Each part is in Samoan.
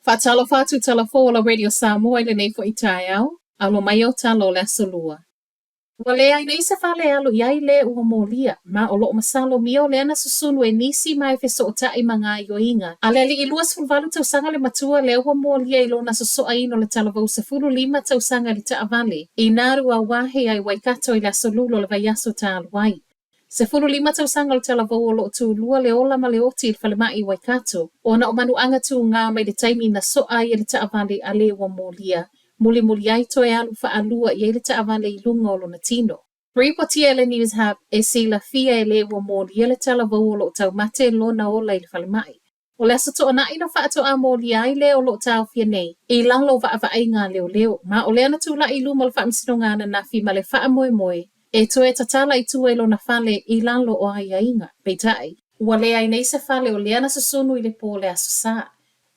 Faatalofa atu Talafou o la Radio Samoa i lenei foi taeao, alo mai au tala o le Aso Lua. Ua leai nei se fale e alu i ai lē ua molia, ma o lo'o masalomia o lea na susunu e nisi ma e fesoota'i ma gaoioiga a le alii 28 tausaga le matua lea ua molia i lona soso'aina o le talavou 15 tausaga i le taavale i Ngāruawāhia i Waikato i le Aso Lula o le vaiaso talu ai. 15 tausaga o le talavou o lo'o tulua le ola ma le oti i le falemai i Waikato ona o manu'aga tugā mai le taimi na so'a ai e le taavale a lē ua molia, mulimuli ai toe alu faalua i ai le taavale i luga o lona tino. Ripotia e le Newshub, e silafia e lē ua molia le talavou o lo'o taumate lona ola i le falemai. O le Aso Toonai na faatoā molia ai lē o lo'o taofia nei i lalo o vaavaaiga a leoleo, ma o lea na tula'i i luma o le faamasinoga ananafi ma le faamoemoe e toe tatala i tua i lona fale i lalo o aiaiga. Peitai, ua leai nei se fale o lea na susunu i le pō o le Aso Sa.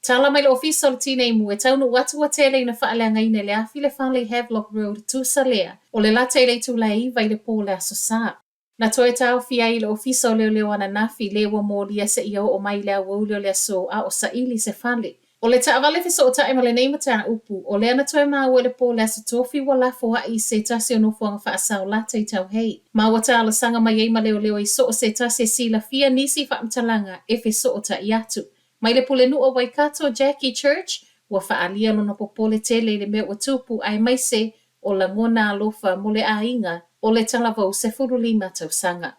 Tala mai le Ofisa o le Tinei Mu e taunuu atu ua tele ina faaleagaina e le afi le fale i Havelock Road, tusa lea o le lata i le itula e 9 i le pō o le Aso Sa. Na toe taofia ai e le Ofisa o Leoleo ananafi lē ua molia seia oo mai i le aoauli o le aso a o saili se fale. O le taavale fesootai ma lenei mataupu, o lea na toe maua i le pō o le Aso Tofi ua lafoai i se tasi o nofoaga faasaolata i Tauhei, ma ua talosaga mai ai ma leoleo i so o se tasi e silafia nisi faamatalaga e fesootai atu. Mai le Pulenuu o Waikato, Jackie Church, ua faaalia lona popole tele i le mea ua tupu aemaise o lagona alofa mo le aiga o le talavou 15 tausaga.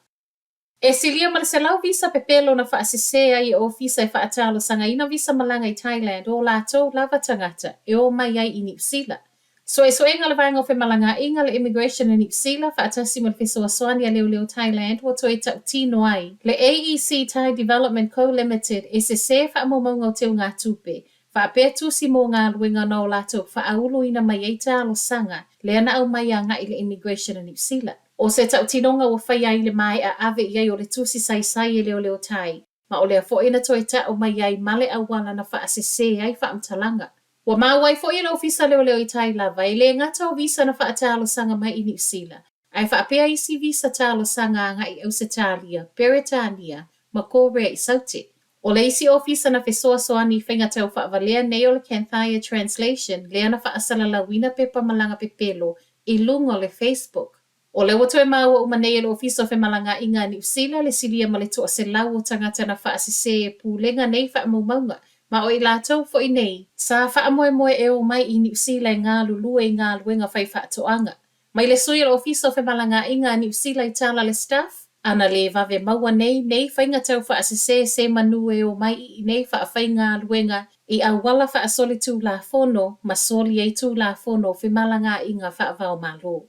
E silia ma le 100 visa pepelo na faasesē ai e ofisa e faatalosagaina visa malaga i Thailand o latou lava tagata e o mai ai i Niu Sila. Suesuega a le Vaega o Femalagaaiga, le Immigration a Niu Sila, faatasi ma le fesoasoani a Leoleo Thailand ua toe tautino ai le AEC Thai Development Co Limited e sesē faamaumauga o teugatupe faapea tusi mo galuega na o latou faauluina mai ai talosaga lea na aumai agai i le Immigration a Niu Sila. O se tautinoga ua faia ai le maea ave i ai o le tusi saisai e Leoleo Thai, ma o lea foi na toe ta'u mai ai ma le auala na faasesē ai faamatalaga. Ua maua ai foi e le Ofisa Leoleo i Tai lava, e lē gata o visa na faatalosaga mai i Niu Sila, ae faapea isi visa talosaga agai i Ausetalia, Peretania, ma Korea i Saute. O le isi ofisa na fesoasoani i faiga tau faavalea nei o le Kanthaia Translation lea na faasalalauina pepa malaga pepelo i luga o le Facebook. O lea ua toe maua uma nei e le Ofisa o Femalagaaiga a Niu Sila le silia ma le 100 o tagata na faasesē e pulega nei faamaumauga, ma o i latou foi nei sa faamoemoe e o mai i Niu Sila e galulue i galuega faifaatoaga. Mai le sui o le Ofisa o Femalagaaiga a Niu Sila i tala le Stuff, ana lē vave maua nei nei faiga tau faasesē se manu e o mai i inei faafaigaluega i auala faasolitulafono ma soli ai tulafono o femalagaaiga faava-o-Malo.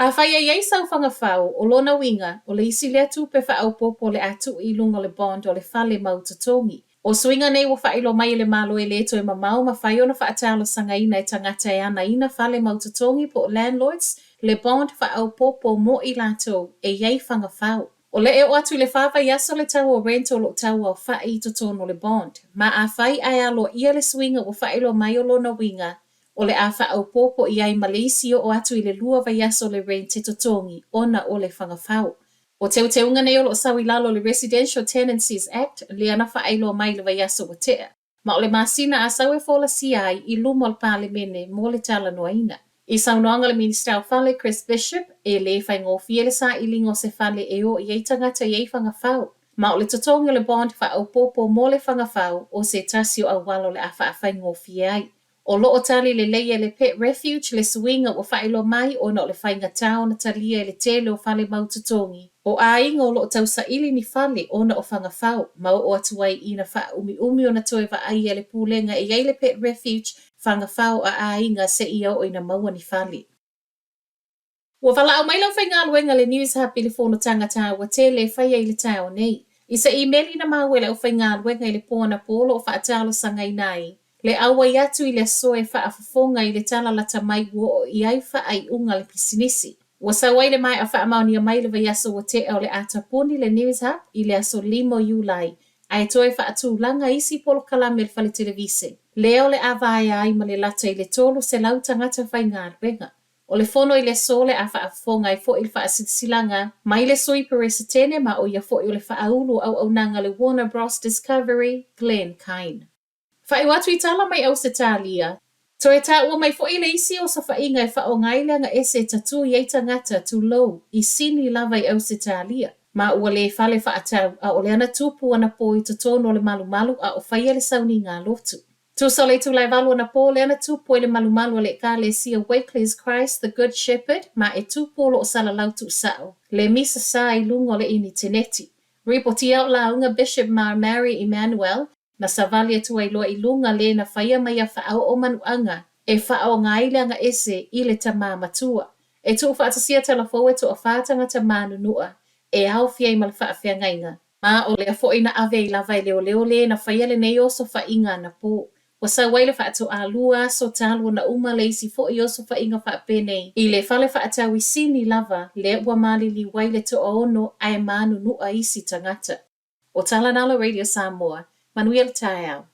Afai e i ai sau fagafau, o lona uiga, o le isi lea tupe faaopoopo o le a tuu i luga o le bond o le fale mau totogi. O suiga nei ua faailoa mai e le Malo e lē toe mamao mafai ona faatalosagaina e tagata e anaina fale mau totogi po o landlords le bond faaopoopo mo i latou e i ai fagafau. O le e oo atu i le fa vaiaso le tau o rent o lo o tauaofa'i i totonu o le bond. Ma afai ae aloaia le suiga ua faailoa mai o lona uiga, o le a faaopoopo i ai ma le isi oo atu i le lua vaiaso le rent e totogi ona o le fagafau. O teuteuga nei o lo o sau i lalo o le Residential Tenancies Act lea na faailoa mai i le vaiaso ua tea, ma o le masina Asau e folasia ai i luma o le Palemene mo le talanoaina. I saunoaga a le Minisita o Fale, Chris Bishop, e lē faigofie le sailiga o se fale e o i ai tagata e i ai fagafau, ma o le totogi o le bond faaopoopo mo le fagafau o se tasi o auala o le a faafaigofie ai. O lo o tali lelei e le Pet Refuge le suiga ua faailoa mai ona o le faigata ona talia e le tele o fale mau totogi o aiga o lo o tausaili ni fale ona o fagafau ma oo atu ai ina faaumiumi ona toe vaaia e le pulega e i ai le Pet Refuge fagafau a aiga seia oo ina maua ni fale. Ua valaau mai le aufaigaluega a le Newshub i le fonotaga taua tele e faia i le taeao nei. I se imeli na maua e le aufaigaluega i le po anapo o lo o faatalosagaina ai le auai atu i le aso e faafofoga i le tala lata mai ua oo i ai faaiuga a le pisinisi. Ua sau ai le maea faamaonia mai i le vaiaso ua tea o le a tapuni le Newshub i le aso 5 o Iulai ae toe faatulaga isi polokalame a le fale televise lea o le a vaea ai ma le lata i le 300 tagata faigaluega. O le fono i le aso o le a faafofoga ai foi i le faasilasilaga mai le Sui Peresetene ma o ia foi o le Faaulu o Auaunaga a le Warner Bros Discovery, Glen Kyne. Faaiu atu i tala mai Ausetalia, Toe taua mai foi le isi osofaiga e faaaoga ai le agaese e tatui ai tagata, tulou, i Sini lava i Ausetalia. Ma ua le fale faatau, a o lea na tupu anapo i totonu o le malumalu a o faia le sauniga a lotu. Tusa o le itula e valu anapo lea na tupu ai le malumalu a le Ekalesia Wakeley's Christ the Good Shepherd ma e tupu o lo o salalau tuusao le misa sa i luga o le initeneti. Ripotia o lauga Bishop Mar Mary Emmanuel na savali atu ai loa i luga le na faia ma ia faaoo manuaga e faaaoga ai le agaese i le tamā matua. E tuufaatasia tala fou e toafā tagata manunua e aofia ai ma le faafeagaiga. Ma o lea foi na ave ai lava e leoleo le na faia lenei osofaiga anapo. Ua sau ai le faatoalua aso talu ona uma le isi foi osofaiga faapenei i le fale faatau i Sini lava lea ua maliliu ai le toaono ae manunua isi tagata. O tala na a le Radio Samoa. Manuia le taeao.